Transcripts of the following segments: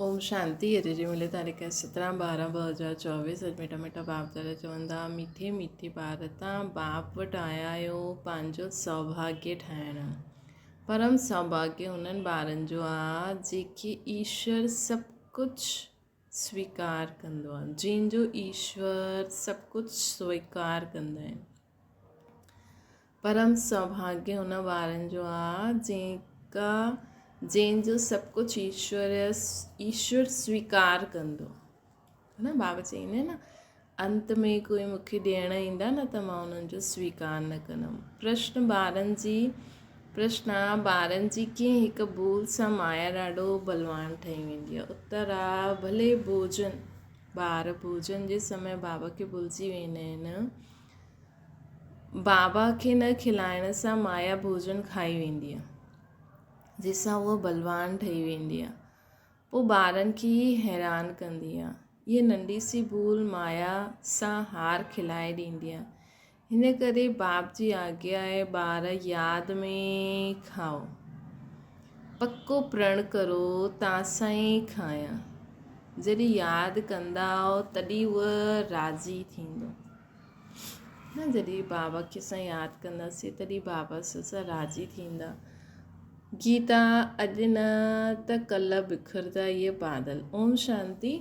اوم شانتي اڄ جي ملي تاريخ 17 12 2024 اڄ مٺا مٺا باپ دادا چوندا مٺي مٺي ٻار تان باپ وٽ آيا آهيو پنهنجو سوڀاگيه ٺاهڻ پرم سوڀاگيه انهن ٻارن جو آ جيڪي ايشور سڀ ڪجهه سويڪار ڪندو آ جنهن جو ايشور سڀ ڪجهه سويڪار ڪندا آهن پرم سوڀاگيه ان ٻارن جو آ جيڪا جنهن جو سڀ ڪجهه ايشور ايشور سويڪار ڪندو نه بابا چئيندا آهن نه انت ۾ ڪوئي مون کي ڏيڻ ايندا نه ته مان انهن جو سويڪار نه ڪندم پرشن ٻارن جي پرشن آ ٻارن جي ڪنهن هڪ ڀول سان مايا ڏاڍو بلوان ٺهي ويندي آ اتر آ ڀلي ڀوجن ٻار ڀوجن جي سمي بابا کي ڀلجي ويندا آهن بابا کي نه کلائڻ سان مايا ڀوڄن کائي ويندي آهي، جنهن سان هوء بلوان ٺهي ويندي آهي. پوء ٻارن کي ئي حيران ڪندي آهي. هيء ننڍي سي ڀول مايا سان هار کلائي ڏيندي آهي. هن ڪري باپ جي آگيا آهي ٻار ياد ۾ کائو. پڪو پرڻ ڪرو تاسان ئي کايان. جڏهن ياد ڪندائو تڏهن هوء راضي ٿيندو. نه جڏهن بابا کي اسان ياد ڪنداسين تڏهن بابا اسان سان راضي ٿيندا. گيتا اڄ نه ته ڪلهه بکردا اهي بادل. اوم شانتي.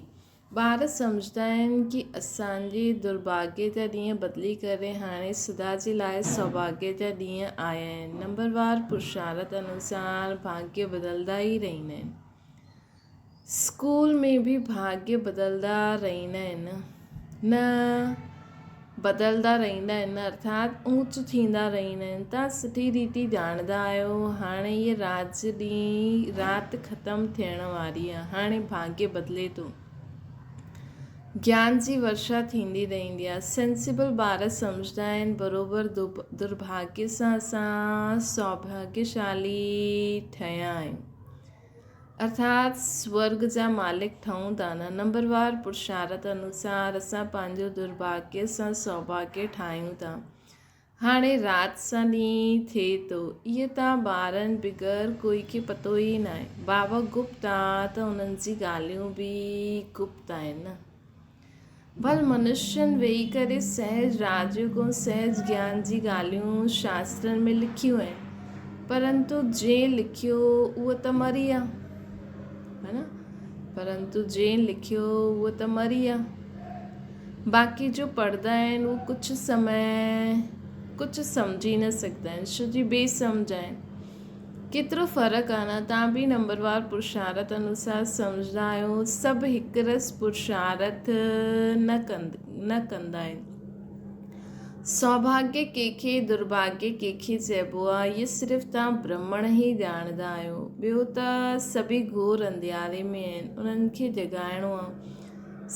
ٻار سمجهندا آهن ڪي اسان جي درڀاڳيه جا ڏينهن بدلي ڪري هاڻي سدا جي لاء سوڀاڳيه جا ڏينهن آيا آهن. نمبروار پرشارت انوسار ڀاڳيه بدلدا ئي رهندا آهن. اسڪول ۾ به ڀاڳيه بدلدا رهندا آهن نه بدلدا رهندا آهن ارٿات اونچ ٿيندا رهندا آهن تان سٺي ريتي ڄاڻندا آهيو هاڻي هيء راڄ ڏينهن رات ختم ٿيڻ واري آهي هاڻي ڀاڳيه بدلي ٿو گيان جي ورشا ٿيندي رهندي آهي سينسيبل ٻار سمجهندا آهن بروبر درڀاڳيه سان اسان سوڀاڳيشالي ٺهيا آهيون ارٿات سورڳ جا مالڪ ٺهون ٿا نه. نمبروار پرشارت انوسار اسان پنهنجو درڀاڳيه سان سوڀاڳيه ٺاهيون ٿا. هاڻي رات سان ڏينهن ٿئي ٿو. اهي تان ٻارن بغير ڪوئي کي پتو ئي ناهي. بابا گپت آ ته انهن جي ڳالهيون به گپت آهن نه. ڀل منشين ويهي ڪري سهج راجيوگ ۽ سهج گيان جي ڳالهيون شاسترن ۾ لکيون آهن، پرنتو جنهن لکيو اهو ته مري آ. ها نه؟ پرنتو جنهن لکيو اهو ته مري آ. باقي جو پڙهندا آهن اهو ڪجهه سمي ڪجهه سمجهي نه سگهندا آهن، ڇو جي بي سمجهه آهن. ڪيترو فرق آ نه تان به نمبروار پرشارت انوسار سمجهندا آهيو سڀ هڪ رس پرشارت نه نه ڪندا آهن سوڀاگيه ڪي کي درڀاگيه ڪي کي چئبو آ اهي صرف تان برهمڻ ئي ڄاڻندا آهيو ٻيو ته سڀئي گهور انڌياري ۾ آهن انهن کي جڳائڻو آ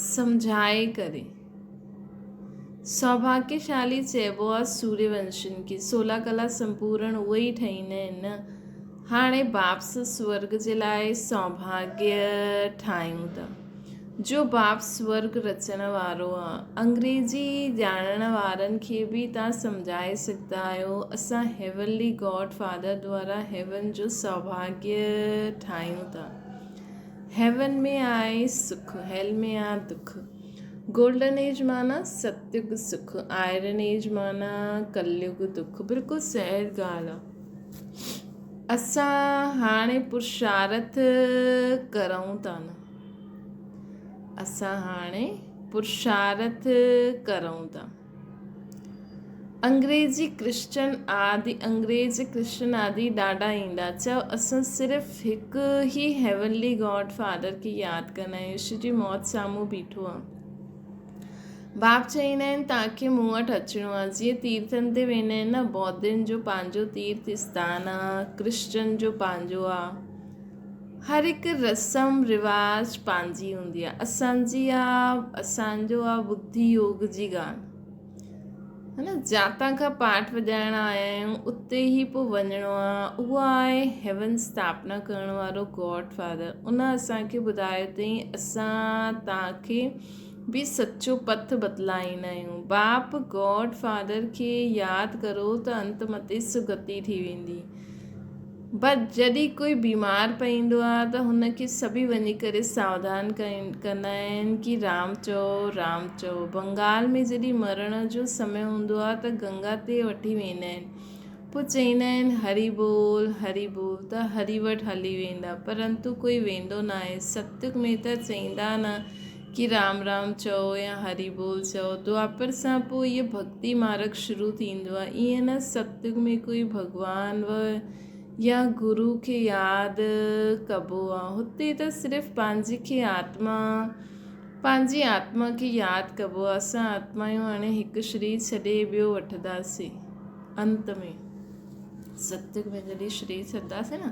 سمجهائي ڪري سوڀاگيشالي چئبو آ سوريه ونشين کي. سولا ڪلا سمپورڻ اهي ئي ٺهيندا آهن نه. هاڻي باپ سان سورڳ جي لاء سوڀاگيه ٺاهيون ٿا. جو باپ سورڳ رچڻ وارو آ. انگريزي ڄاڻڻ وارن کي به تان سمجهائي سگهندا آهيو. اسان هيونلي گاڊ فادر دوارا هيون جو سوڀاگيه ٺاهيون ٿا. هيون ۾ آهي سک، هيل ۾ آ دک. گولڊن ايج معنيٰ ستيگ سک، آئرن ايج معنيٰ ڪليگ دک. بلڪل صحيح ڳالهه آ. اسان هاڻي پرشارٿ ڪرون ٿا نه. اسان هاڻي پرشارٿ ڪرون ٿا. انگريزي ڪرسچن آدي انگريز ڪرسچن آدي ڏاڍا ايندا چئو اسان صرف هڪ ئي هيونلي گاڊ فادر کي ياد ڪندا آهيون يسوع جي موت سامهون بيٺو آ باپ چئيندا آهن توهان کي مون وٽ اچڻو آ جيئن تيرٿن تي ويندا آهن نه بودين جو پنهنجو تيرٿ اسٿان آ ڪرسچن جو پنهنجو آ هر هڪ رسم رواج پنهنجي هوندي آهي اسان جي آ اسان جو آ ٻڌي يوگ جي ڳالهه ها نه جاتان کان پاٺ وڄائڻ آيا آهيون اتي ئي پوء وڃڻو آ اهو آهي هيون اسٿاپنا ڪرڻ وارو گاڊ فادر ان اسان کي ٻڌايو اٿئي اسان توهان کي به سچو پٿ بتلائيندا آهيون باپ گاڊ فادر کي ياد ڪرو ته انت متي سگتي ٿي ويندي. بس جڏهن ڪوئي بيمار پئيندو آ ته هن کي سڀئي وڃي ڪري ساوڌان ڪندا آهن ڪي رام چئو رام چئو. بنگال ۾ جڏهن مرڻ جو سمي هوندو آ ته گنگا تي وٺي ويندا آهن. پوء چئيندا آهن هري بول هري بول ته هري وٽ هلي ويندا پرنتو ڪوئي ويندو ناهي. ستيگ ۾ ته چئيندا نه ڪي رام رام چئو يا هري بول چئو. دوآپر سان پوء اهي ڀڳتي مارڳ شروع ٿيندو آهي. ائين نه ستيگ ۾ ڪوئي ڀڳوان و يا گرو کي ياد ڪبو آهي. هتي ته صرف پنهنجي کي آتما پنهنجي آتما کي ياد ڪبو آهي. اسان آتمايون هاڻي هڪ شرير ڇڏي ٻيو وٺنداسين. انت ۾ ستيگ ۾ جڏهن شرير ڇڏنداسين نه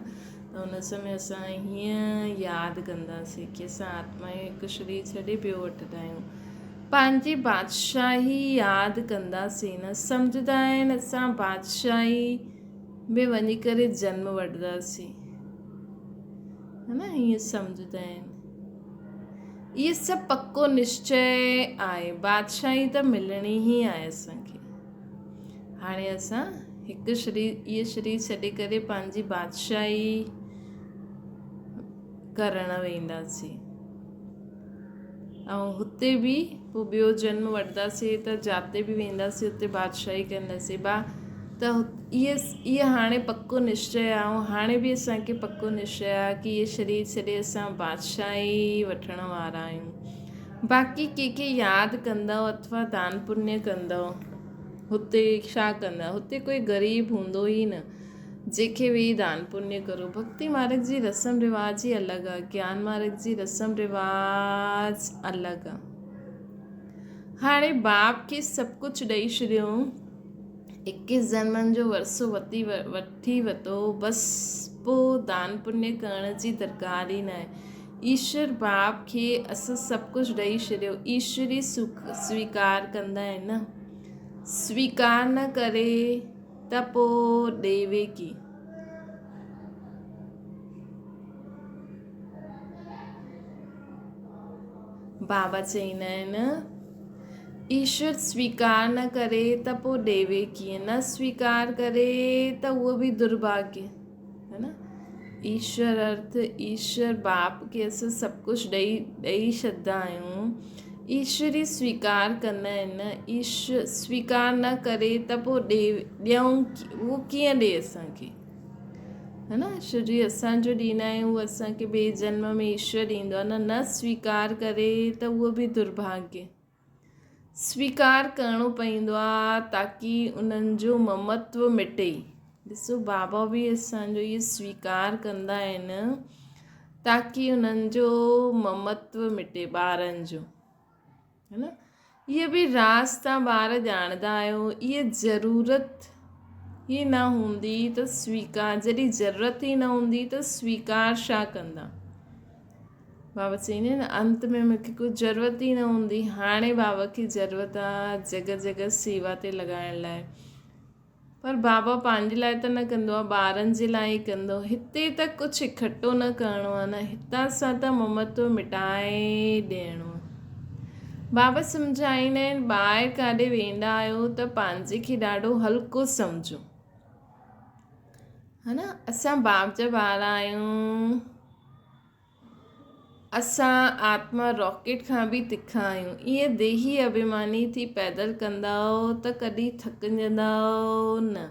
ته ان سمي اسان هيئن ياد ڪنداسين ڪي اسان آتمايون هڪ شرير ڇڏي ٻيو وٺندا آهيون. پنهنجي بادشاهي ياد ڪنداسين نه سمجهندا آهن اسان بادشاهي ۾ وڃي ڪري جنم وٺنداسين هي نه هيئن سمجهندا آهن. اهي سڀ پڪو نشچي آهي بادشاهي ته ملڻي ئي آهي اسان کي. هاڻي اسان هڪ شرير اهي شرير ڇڏي ڪري پنهنجي بادشاهي ڪرڻ وينداسين ۽ هتي به پوء ٻيو جنم وٺنداسين ته جاتي به وينداسين اتي بادشاهي ڪنداسين با ته اهي اهي هاڻي پڪو نشچي آهي ۽ هاڻي به اسانکي پڪو نشچي آهي ڪي اهي شرير ڇڏي اسان بادشاهي وٺڻ وارا آهيون. باقي ڪنهن کي ياد ڪندؤ اٿوا دان پڃ ڪندؤ هتي ڇا ڪندا هتي ڪوئي غريب هوندو ئي نه جنهن کي ويهي دان پڃ ڪرو ڀڳتي مارگ جي رسم رواج ئي الڳ آ گيان مارگ جي رسم رواج الڳ آ هاڻي باپ کي سڀ ڪجهه ڏئي ڇڏيو اڪيس جنمن جو ورثو وتي وٺي وتو بس پو دان پڃ ڪرڻ جي درڪار ئي ناهي ايشور باپ کي اسان سڀ ڪجهه ڏئي ڇڏيو. ايشور ئي سويڪار ڪندا آهن نه. سويڪار نه ڪري ته پوء ڏيوي ڪي. بابا چئيندا آهن ايشور سويڪار نه ڪري ته پوء ڏيوي ڪيئن؟ نه سويڪار ڪري ته اهو به درڀاگيه. هي نه ايشور ارٿ ايشور باپ کي اسان سڀ ڪجهه ڏئي ڏئي ڇڏندا آهيون ايشور ئي سويڪار ڪندا آهن نه ايشور سويڪار نه ڪري ته پوء ڏي ڏيون اهو ڪيئن ڏي اسان کي هي نه ڇو جي اسان جو ڏيندا آهيون اهو اسان کي ٻئي جنم ۾ ايشور ڏيندو آهي نه نه سويڪار ڪري ته اهو به درڀاگيه سويڪار ڪرڻو پوندو آ تاڪي انهن جو ممتو مٽي. ڏسو بابا به اسان جو اهو سويڪار ڪندا آهن تاڪي انهن جو ممتو مٽي ٻارن جو هي نه اهي به راز تان ٻار ڄاڻندا آهيو اهي ضرورت ئي نه هوندي ته سويڪار جڏهن ضرورت ئي نه هوندي ته سويڪار ڇا ڪندا. بابا چئيندي نه انت ۾ مون کي ڪجهه ضرورت ئي نه هوندي هاڻي بابا کي ضرورت آ جڳهه جڳهه سيوا تي لڳائڻ لاء پر بابا پنهنجي لاء ته نه ڪندو آ ٻارن جي لاء ئي ڪندو هتي ته ڪجهه اڪٺو نه ڪرڻو آ نه هتان سان ته ممتو مٽائي ڏيڻو بابا سمجهائيندا آهن ٻاهر ڪاڏي ويندا آهيو ته پنهنجي کي ڏاڍو هلڪو سمجهو ها نه اسان باپ جا ٻار آهيون اسان آتما راڪيٽ کان به تکا آهيون. ائين ديهي اڀيماني ٿي پيدل ڪندؤ ته ڪڏهن ٿڪجندؤ نه.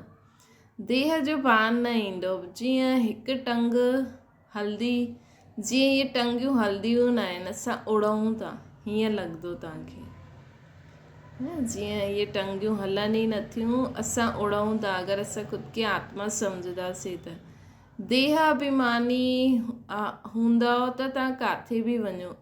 ديهه جو ڀان نه ايندو. جيئن هڪ ٽنگ هلندي، جيئن اهي ٽنگيون هلنديون ناهن، اسان اڙون ٿا، هيئن لڳندو توهان کي. جيئن اهي ٽنگيون هلن ئي نٿيون، اسان اڙون ٿا، اگر اسان خود کي آتما سمجهنداسين ته. ديهه اڀيماني هوندؤ ته توهان ڪاٿي به وڃو.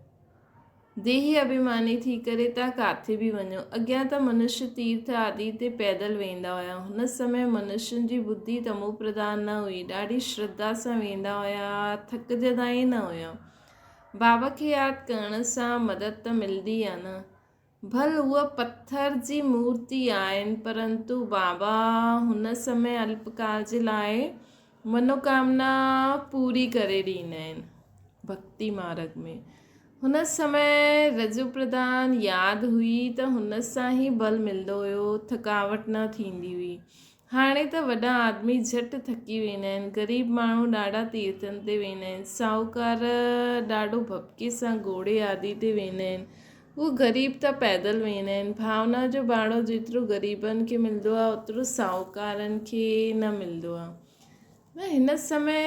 ديهي اڀيماني ٿي ڪري توهان ڪاٿي به وڃو. اڳيان ته منش تيرٿ آدي تي پيدل ويندا هيا. هن سمي منشن جي ٻڌي تمو پرڌان نه هئي. ڏاڍي شرڌا سان ويندا هيا. ٿڪجندا ئي نه هيا. بابا کي ياد ڪرڻ سان مدد ته ملندي آ نه. ڀل هوء پٿر جي مورتي آهن، پرنتو بابا هن سمي الپڪال جي لاء منوڪامنا پوري ڪري ڏيندا آهن. ڀڳتي مارڳ ۾ هن سمي رجو پرڌان ياد هئي ته هن سان ئي ٻل ملندو هيو، ٿڪاوٽ نه ٿيندي هئي. هاڻي ته وڏا آدمي جهٽ ٿڪي ويندا آهن. غريب ماڻهو ڏاڍا تيرٿن تي ويندا آهن. ساهوڪار ڏاڍو ڀڀڪي سان گهوڙي آدي تي ويندا آهن. هو غريب ته پيدل ويندا آهن. ڀاونا جو ڀاڙو جيترو غريبن کي ملندو آهي اوترو ساهوڪارن کي نه ملندو آهي. نه هن سمي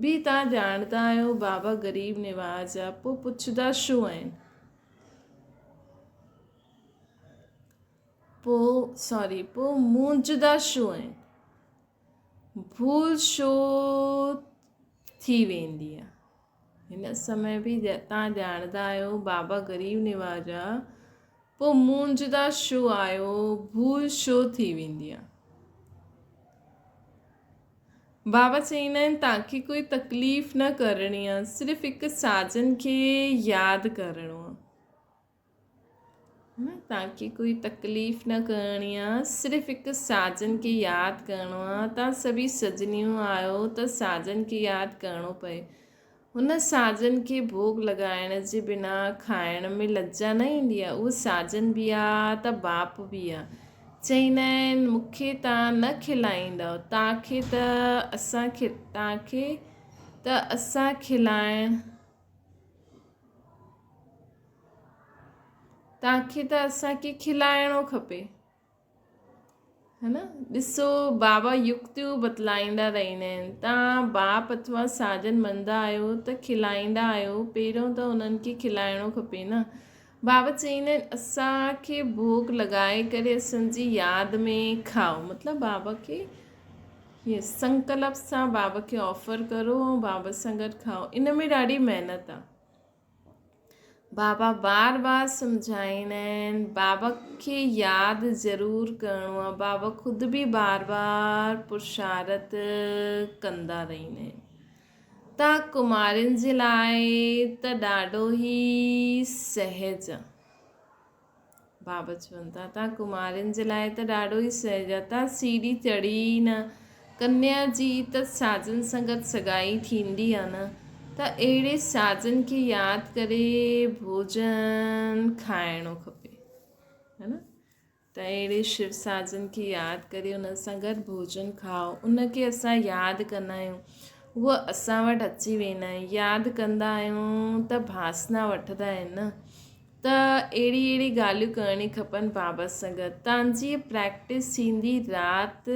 به توهان ڄاڻندا آهيو بابا غريب نواز آهي پوء پڇندا ڇو آهن. پوء سوري پوء مونجهندا ڇو آهن؟ ڀول ڇو ٿي ويندي آ؟ هن سمي به تان ڄاڻندا آهيو بابا غريب نواز آ پوء مونجهندا ڇو آهيو ڀول ڇو ٿي ويندي آ؟ بابا چئيندا آهن تانکي ڪوئي تڪليف نه ڪرڻي آ صرف هڪ ساجن کي ياد ڪرڻو آ. توهان کي ڪوئي تڪليف نه ڪرڻي آ صرف هڪ ساجن کي ياد ڪرڻو آ توهان سڀئي سجنيون آهيو ته ساجن کي ياد ڪرڻو پئي هن ساجن کي ڀوڳ لڳائڻ جي بنا کائڻ ۾ لڄا نه ايندي آ اهو ساجن به آ ته باپ به آ چئيندا آهن مون کي توهان نه کلائيندؤ توهان کي ته اسان کي توهان کي ته اسان کلائڻ توهان کي ته اسان کي کلائڻو کپي ها نه ڏسو بابا يڪتيون بتلائيندا رهندا آهن توهان باپ اٿوا ساجن مندا آهيو ته کلائيندا آهيو پهريون ته انهن کي کلائڻو کپي نه بابا چئيندا آهن اسان کي ڀوڳ لڳائي ڪري اسان جي ياد ۾ کائو مطلب بابا کي هيئن سنڪلپ سان بابا کي آفر ڪرو ۽ بابا سان گڏ کائو ان ۾ ڏاڍي محنت آ بابا بار بار سمجهائيندا آهن بابا کي ياد ضرور ڪرڻو آ بابا خود به بار بار پرشارت ڪندا رهندا آهن تا ڪمارين جي لاء ته ڏاڍو ئي سهج آ بابا چون ٿا ته ڪمارين جي لاء ته ڏاڍو ئي سهج آهي تان سيڙهي چڙهي ئي نه ڪنيا جي ته ساجن سان گڏ سڳائي ٿيندي آهي نه ته اهڙي ساجن کي ياد ڪري ڀوڄن کائڻو کپي ها نه ته اهڙي شو ساجن کي ياد ڪري ان سان گڏ ڀوڄن کائو ان کي اسان ياد ڪندا آهيون هو اسان وٽ اچي ويندا آهن ياد ڪندا آهيون ته ڀاسنا وٺندا آهن نه ته اهڙي اهڙي ڳالهيون ڪرڻي کپن بابا سان گڏ تان جي پريڪٽس ٿيندي رات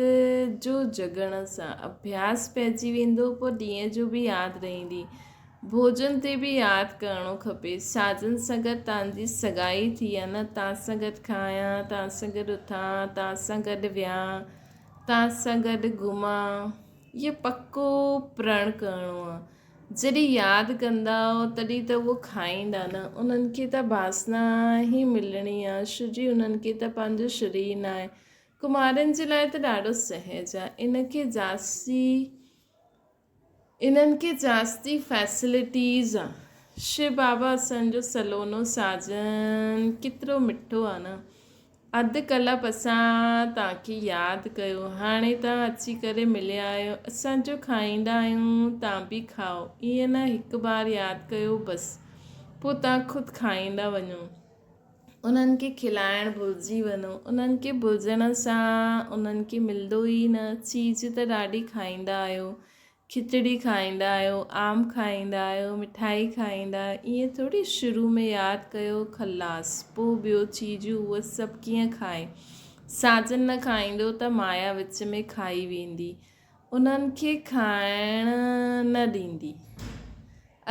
جو جڳڻ سان اڀياس پئجي ويندو پوء ڏينهن جو به ياد رهندي ڀوڄن تي به ياد ڪرڻو کپي ساجن سان گڏ تان جي سڳائي ٿي آ نه تان سان گڏ کايان تان سان گڏ اٿان تان سان گڏ ويهان تان سان گڏ گهمان اهو پڪو پرڻ ڪرڻو آ جڏهن ياد ڪندائو تڏهن ته اهو کائيندا نه. انهن کي ته باسنا ئي ملڻي آ، ڇو جي انهن کي ته پنهنجو شرير ناهي. ڪمارين جي لاء ته ڏاڍو سهج آ. ان کي جاستي انهن کي جاستي فيسلٽيز آ. شو بابا اسان جو سلونو ساجن ڪيترو مٺو آ نه. اڌ ڪلپ اسان توهان کي ياد ڪيو هاڻي توهان اچي ڪري مليا آهيو اسان جو کائيندا آهيون توهان به کائو ائين نه هڪ بار ياد ڪيو بس پوء توهان خود کائيندا وڃو انهن کي کلائڻ ڀلجي وڃو انهن کي ڀلجڻ سان انهن کي ملندو ئي نه چيز ته ڏاڍي کائيندا آهيو کچڙي کائيندا آهيو، آم کائيندا آهيو، مٺائي کائيندا آهيو، ائين ٿوري شروع ۾ ياد ڪيو خلاص پوء ٻيو چيزون اهو سڀ ڪيئن کائي. ساجن نه کائيندو ته مايا وچ ۾ کائي ويندي. انهن کي کائڻ نه ڏيندي.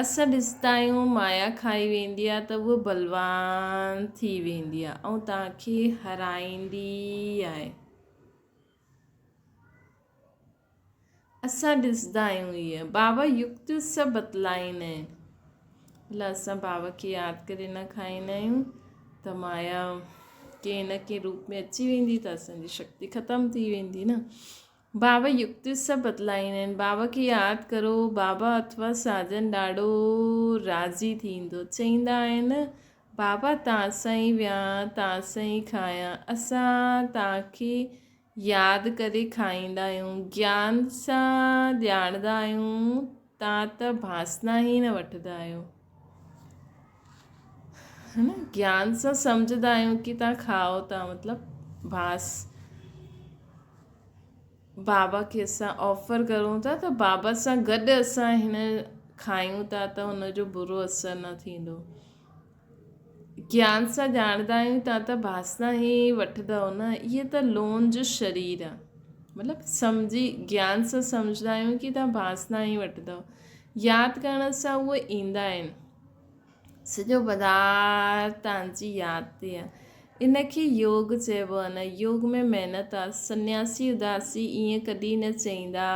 اسان ڏسندا آهيون مايا کائي ويندي آهي ته اهو بلوان ٿي ويندي آهي ۽ توهان کي هارائيندي آهي. اسان ڏسندا آهيون اهي بابا يڪتيون سڀ بتلائيندا آهن ڀلا اسان بابا کي ياد ڪري نه کائيندا آهيون ته مايا ڪنهن نه ڪنهن روپ ۾ اچي ويندي ته اسانجي شڪتي ختم ٿي ويندي نه بابا يڪتيون سڀ بتلائيندا آهن بابا کي ياد ڪرو بابا اٿوا ساجن ڏاڍو راضي ٿيندو چئيندا آهن بابا تان سان ئي ويهان تان سان ئي کايان اسان تان کي ياد ڪري کائيندا آهيون، گيان سان ڄاڻندا آهيون، تان ته ڀاسنا ئي نه وٺندا آهيو. ها نه گيان سان سمجهندا آهيون ڪي تان کائو ٿا مطلب ڀاس. بابا کي اسان آفر ڪرون ٿا ته بابا سان گڏ اسان هن کايون ٿا ته هن جو برو اثر نه ٿيندو. گيان سان ڄاڻندا آهيون تان ته باسنا ئي وٺندؤ نه اهي ته لون جو شرير آهي. مطلب سمجهي گيان سان سمجهندا آهيون ڪي تان باسنا ئي وٺندؤ. ياد ڪرڻ سان اهي ايندا آهن. سڄو بازار تان جي ياد تي آ. ان کي يوگ چئبو آ نه. يوگ ۾ محنت آ. سنياسي اداسي ائين ڪڏهن نه چئيندا.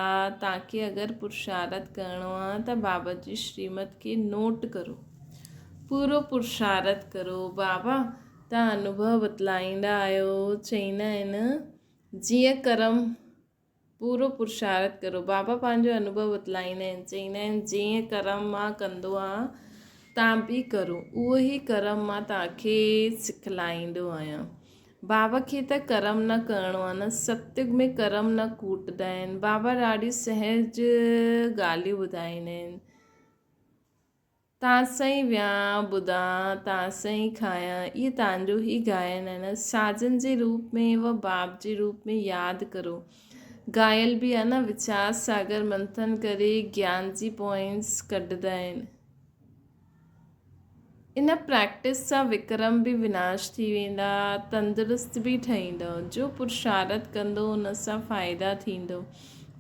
تان کي اگر پرشارٿ ڪرڻو آ ته بابا جي شريمت کي نوٽ ڪرو. پورو پرشارٿ ڪرو. بابا تان انوڀو بتلائيندا آهيو. چئيندا آهن جيئن ڪرم. پورو پرشارٿ ڪرو. بابا پنهنجو انوڀو بتلائيندا آهن، چئيندا آهن، جيئن ڪرم مان ڪندو آهيان، تان به ڪرو، اهو ئي ڪرم مان توهان کي سکلائيندو آهيان. بابا کي ته ڪرم نه ڪرڻو آهي نه، ستيگ ۾ ڪرم نه کوٽندا آهن. بابا ڏاڍيون سهج ڳالهيون ٻڌائيندا آهن. تان سائين ويان، ٻڌان، تان سائين کايان، اهي تان جو ئي ڳائڻ آهي نه. ساجن جي روپ ۾ و باپ جي روپ ۾ ياد ڪرو. ڳايل به آهي نه، ويچار ساگر منٿن ڪري گيان جي پوائنٽس ڪڍندا آهن. ان پريڪٽس سان وڪرم به وناش ٿي ويندا، تندرست به ٺهيندؤ. جو پرشارٿ ڪندو ان سان فائدا ٿيندو.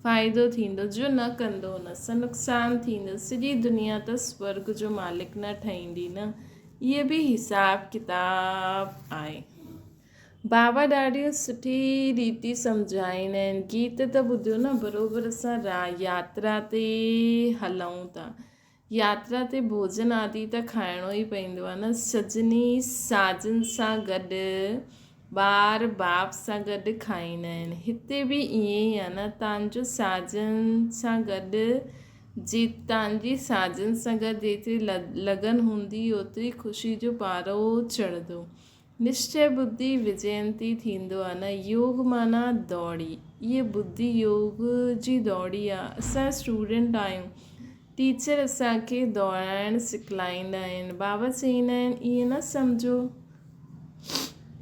فائدو ٿيندو، جو نه ڪندو ان سان نقصان ٿيندو. سڄي دنيا ته سورڳ جو مالڪ نه ٺهيندي نه. اهي به حساب ڪتاب آهي. بابا ڏاڍيون سٺي ريتي سمجهائيندا آهن. گيت ته ٻڌيو نه بروبر اسان ياترا تي هلون ٿا. ياترا تي ڀوڄن آدي ته کائڻو ئي پوندو آهي نه. سجني ساجن سان گڏ، ٻار باپ سان گڏ کائيندا آهن. هتي به ائين ئي آهي نه. تان جو ساجن سان گڏ جي تان جي ساجن سان گڏ جيتري لگن هوندي اوتري خوشي جو پارو چڙهندو. نشچي ٻڌي وجينتي ٿيندو آ نه يوگ معنيٰ دوڙي اهي ٻڌي يوگ جي دوڙي آ اسان اسٽوڊنٽ آهيون ٽيچر اسان کي دوڙائڻ سکلائيندا آهن بابا چئيندا آهن ائين نه سمجهو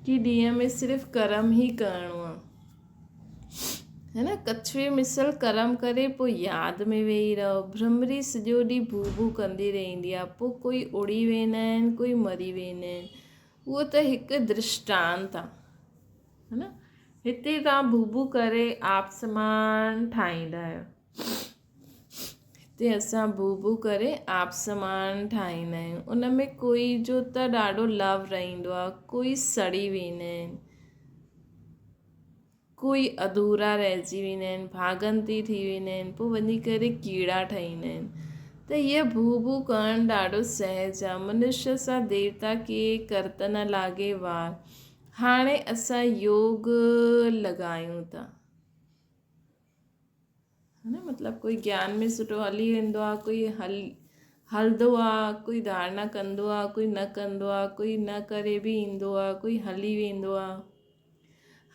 ڪي ڏينهن ۾ صرف ڪرم ئي ڪرڻو آ هي نه ڪڇوي مثل ڪرم ڪري پوء ياد ۾ ويهي رهو ڀرمري سڄو ڏينهن ڀو ڀو ڪندي رهندي آ پوء ڪوئي اڙي ويندا آهن ڪوئي مري ويندا آهن اهو ته هڪ درشٽانت آ هي نه هتي توهان ڀو ڀو ڪري آپ سمان ٺاهيندا آهيو هتي اسان ڀو ڀو ڪري آپ سمان ٺاهيندا آهيون ان ۾ ڪوئي جو ته ڏاڍو لو رهندو آ ڪوئي سڙي ويندا آهن ڪوئي اڌورا رهجي ويندا آهن، ڀاڳنتي ٿي ويندا آهن، پوء وڃي ڪري ڪيڙا ٺهيندا آهن ته هيء ڀو ڀو ڪرڻ ڏاڍو سهج آهي. منشيه سان ديوتا ڪي ڪرت نه لاڳي وار. هاڻي اسان يوگ لڳايون ٿا. ها نه مطلب ڪوئي گيان ۾ سٺو هلي ويندو آهي ڪوئي هل هلندو آهي ڪوئي ڌارڻا ڪندو آهي ڪوئي نه ڪندو آهي ڪوئي نه ڪري به ايندو آهي ڪوئي هلي ويندو آهي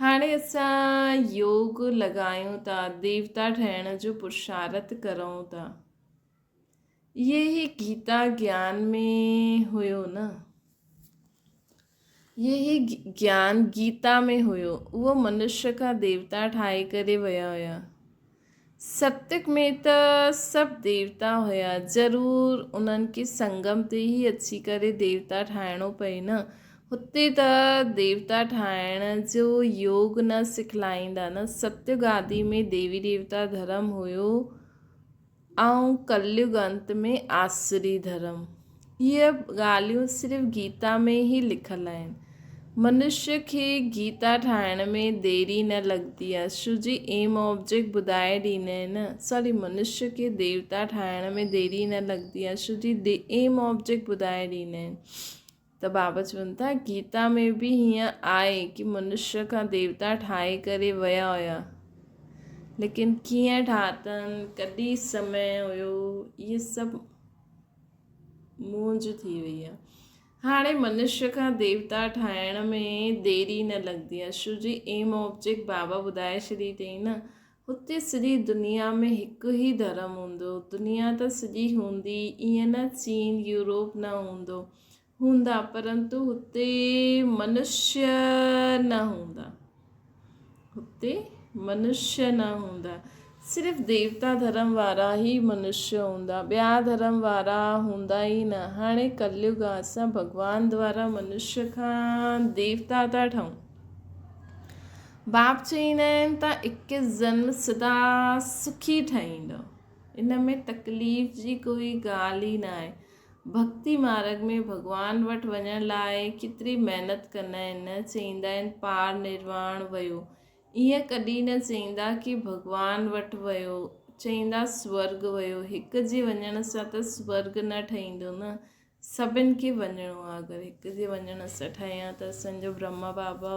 هاڻي اسان يوگ لڳايون ٿا ديوتا ٺهڻ جو پرشارٿ ڪرون ٿا اهي ئي گيتا گيان ۾ هيو نه اهي ئي گيان گيتا ۾ هيو. اهو منشيه کان ديوتا ٺاهي ڪري ويا هيا. ستيگ ۾ ته سڀ ديوتا هيا. ضرور انهن کي سنگم تي ئي اچي ڪري ديوتا ٺاهڻو پئي نه. هتي ته ديوتا ٺاهڻ جو يوگ نه سکلائيندا نه. ستيگ آدي ۾ ديوي ديوتا ڌرم هيو. ۽ ڪليگ انت ۾ آسري ڌرم. اهي ڳالهيون صرف گيتا ۾ ئي لکيل آهن. منشيه کي گيتا ٺاهڻ ۾ ديري نه لڳندي آهي. شو جي ايم آبجيڪٽ ٻڌائي ڏيندا آهن نه. سوري منشيه کي ديوتا ٺاهڻ ۾ ديري نه لڳندي آهي. شو جي ايم آبجيڪٽ ٻڌائي ڏيندا آهن. ته بابا چون ٿا گيتا ۾ به هيئن آهي ڪي منشيه کان ديوتا ٺاهي ڪري ويا هيا ليڪن ڪيئن ٺاتن ڪڏهن سمي هيو اهي سڀ مونجهه ٿي وئي آهي هاڻي منشيه کان ديوتا ٺاهڻ ۾ ديري نه لڳندي آهي شو جي ايم آبجيڪٽ بابا ٻڌائي ڇڏي اٿئي نه هتي سڄي دنيا ۾ هڪ ئي ڌرم هوندو. دنيا ته سڄي هوندي، ائين نه چين، يورپ نه هوندو. هوندا، پرنتو هتي منشيه نه هوندا. هتي منشيه نه هوندا. صرف ديوتا ڌرم وارا ئي منشيه هوندا، ٻيا ڌرم وارا هوندا ئي نه. هاڻي ڪليگ آ، اسان ڀڳوان دوارا منشيه کان ديوتا ٿا ٺهون. باپ چئيندا آهن ته اڪيس جنم سدا سکي ٺهيندؤ. ان ۾ تڪليف جي ڪوئي ڳالهه ئي نه آهي. ڀڳتي مارڳ ۾ ڀڳوان وٽ وڃڻ لاء ڪيتري محنت ڪندا آهن نه چئيندا آهن پار نرواڻ ويو. ائين ڪڏهن نه چئيندا ڪي ڀڳوان وٽ ويو، چئيندا سورڳ ويو. هڪ جي وڃڻ سان ته سورڳ نه ٺهيندو نه. سڀن کي وڃڻو آهي. اگر هڪ جي وڃڻ سان ٺهيان ته اسان جو برهما بابا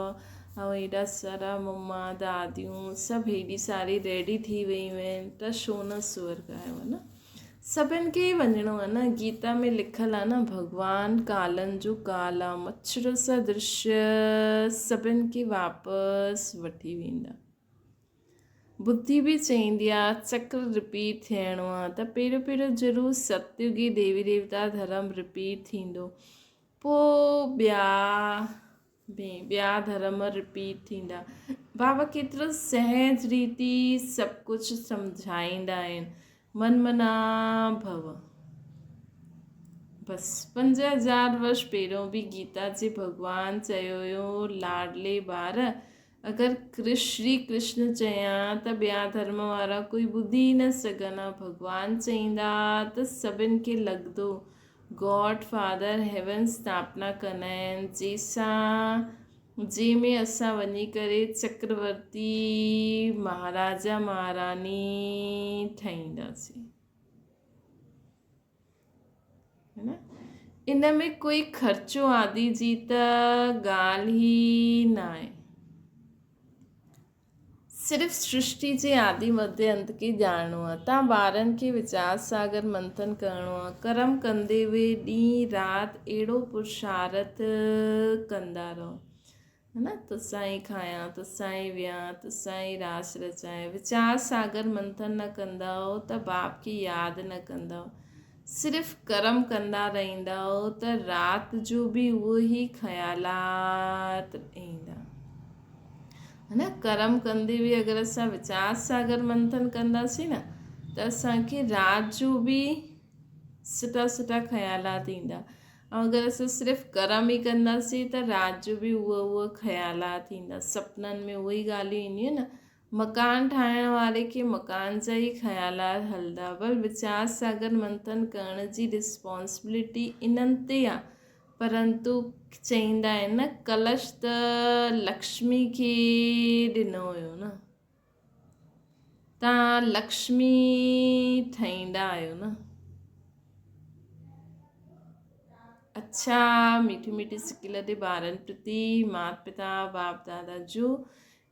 ۽ هيڏا سارا مما داديون سڀ هيڏي ساري ريڊي ٿي ويون آهن ته ڇو نه سورڳ آيو نه. سڀن کي ئي وڃڻو آهي نه. گيتا ۾ لکيل آهي نه ڀڳوان ڪالن جو ڪال آ، مڇر سدرش سڀن کي واپس وٺي ويندا. ٻڌي به چئيندي آ چڪر رپيٽ ٿيڻو آ ته پهريون پهريون ضرور ستيوگي ديوي ديوتا ڌرم رپيٽ ٿيندو پوء ٻيا ۾ ٻيا ڌرم رپيٽ ٿيندا. بابا ڪيترو سهج ريتي سڀ ڪجهه سمجهائيندا آهن. من منا ڀو. بس 5000 ورش پهريون به گيتا جي ڀڳوان چيو هيو لاڏلي ٻار اگر شري ڪرشن چيان ته ٻيا ڌرم وارا ڪوئي ٻڌي ئي نه سگهن ها. ڀڳوان چئيندا ته سڀن کي لڳندو گاڊ فادر هيون اسٿاپنا ڪندا آهن جنهن جنهن ۾ اسان وڃي ڪري چڪرورتي مهاراجا مهاراڻي ٺهينداسين ان ۾ ڪوئي خرچو آدي جي ته ڳالهه ئي ناهي. صرف سرشٽي جي آدي مڌيه انت کي ڄاڻڻو آ. تان ٻارن کي ويچار ساگر منٿن ڪرڻو آ. ڪرم ڪندي اهي ڏينهن رات اهڙو پرشارٿ ڪندا رهو. ها نه تسان ئي کايان، تسان ئي ويهان، تسان ئي راس رچايان. ويچار ساگر منٿن نه ڪندؤ ته باپ کي ياد نه ڪندؤ. صرف ڪرم ڪندا رهندؤ ته رات جو به اهو ئي خيالات ايندا. ها نه ڪرم ڪندي به اگر اسان ويچار ساگر منٿن ڪنداسين نه ته اسانکي رات جو به سٺا سٺا خيالات ايندا ۽ اگر اسان صرف ڪرم ئي ڪنداسين ته رات جو به اهو اهو خيالات ايندا سپنن ۾ اهي ئي ڳالهيون اينديون نه مڪان ٺاهڻ واري کي مڪان جا ئي خيالات هلندا پر ويچار ساگر منٿن ڪرڻ جي رسپانسبلٽي انهن تي آ پرنتو چئيندا آهن نه ڪلش ته لڪشمي کي ڏنو هيو نه تان لڪشمي ٺهيندا آهيو نه. اڇا ميٺي ميٺي سڪيل تي ٻارن پرتي مات پتا باپ دادا جو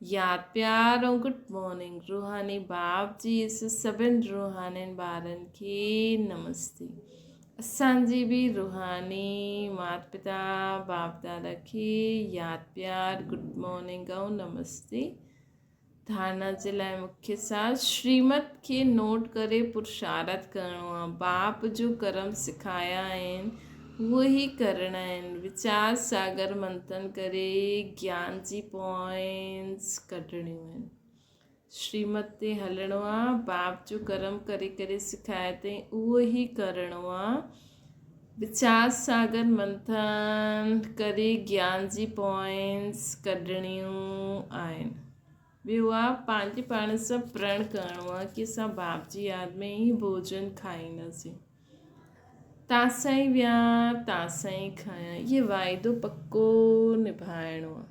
ياد پيار ۽ گڊ مارننگ روحاني باپ جي اس سڀن روحانين ٻارن کي نمستي اسان جي به روحاني مات پتا باپ دادا کي ياد پيار گڊ مارننگ ۽ نمستي ڌارنا جي لاء مکيه ساز شريمت کي نوٽ ڪري پرشارت ڪرڻو آ باپ جو ڪرم سکايا آهن اهو ئي ڪرڻا آهن. ويچار ساگر منٿن ڪري گيان جي پوائنٽس ڪڍڻيون آهن. شريمت تي هلڻو آ، باپ جو ڪرم ڪري ڪري سکايا اٿئي اهو ئي ڪرڻو آ. ويچار ساگر منٿن ڪري گيان جي پوائنٽس ڪڍڻيون آهن. ٻيو آ پنهنجي پاڻ سان پرڻ ڪرڻو آ ڪي اسان باپ جي ياد ۾ ئي ڀوڄن کائينداسين. تاسان ئي ويهان، تاسان ئي کايان، اهي واعدو پڪو نڀائڻو آ.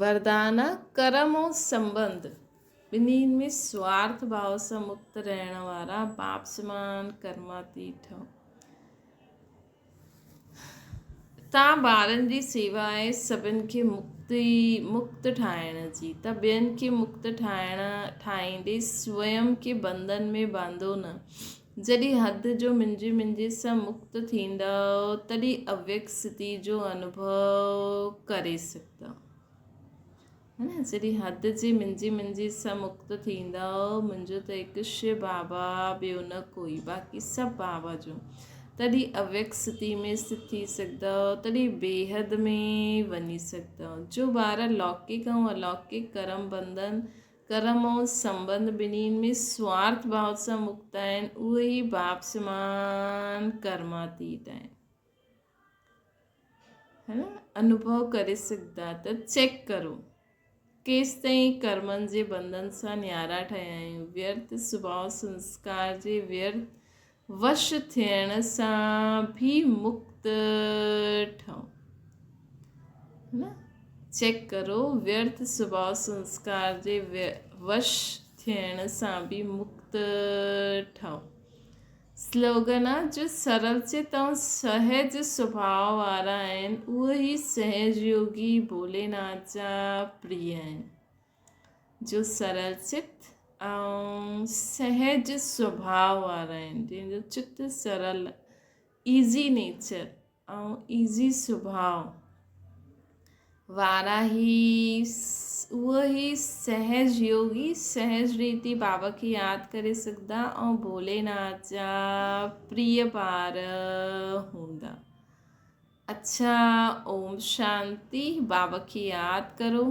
وردان آ، ڪرم ۽ سنٻنڌ ٻنهي ۾ سوارٿ ڀاو سان مڪت رهڻ وارا باپ سمان ڪرماتيت ٺهو. تان ٻارن جي سيوا آهي سڀن کي مڪت ٺاهڻ جي ته ٻين کي مڪت ٺاهڻ ٺاهيندي سويم کي بنڌن ۾ ٻانڌو نه. جڏهن حد جو منجي منجي سان مڪت ٿيندؤ تڏهن اويڪ سٿي جو انوڀو ڪري سگهندؤ. ها نه جڏهن حد جي منجي منجي سان مڪت ٿيندؤ منهنجو ته هڪ شو بابا ٻيو نه ڪوئي باقي سڀ بابا جو تڏهن اويڪت ستي ۾ اسٿت ٿي سگهندؤ، تڏهن بيحد ۾ وڃي سگهندؤ. جو ٻار لوڪڪ ۽ الوڪڪ ڪرم بنڌن، ڪرم ۽ سنٻنڌ ٻنهين ۾ سوارٿ ڀاو سان مڪت آهن، اهي ئي باپ سمان ڪرماتيت آهن. هي نه؟ انوڀو ڪري سگهندا ته چيڪ ڪرو. ڪيستائين ڪرمن جي بنڌن سان نيارا ٺهيا آهيون. ويرٿ سڀاء سنسڪار جي ويرٿ وش ٿيڻ سان ڀي مڪت ٺهو. نه چيڪ ڪرو ويرٿ سڀاء سنسڪار جي وش ٿيڻ سان ڀي مڪت ٺهو. سلوگن جو سرل چت ۽ سهج سڀاء وارا آهن، اهي ئي سهج يوگي ڀوليناٿ جا پريه آهن. جو سرل چت ۽ سهج سڀاء وارا آهن، جنهن جو چت سرل، Easy Nature، ۽ easy سڀاء وارا هي اهي ئي سهج يوگي سهج ريتي بابا کي ياد ڪري سگهندا ۽ ڀوليناٿ جا پريه ٻار هوندا. اڇا اوم شانتي بابا کي ياد ڪرو.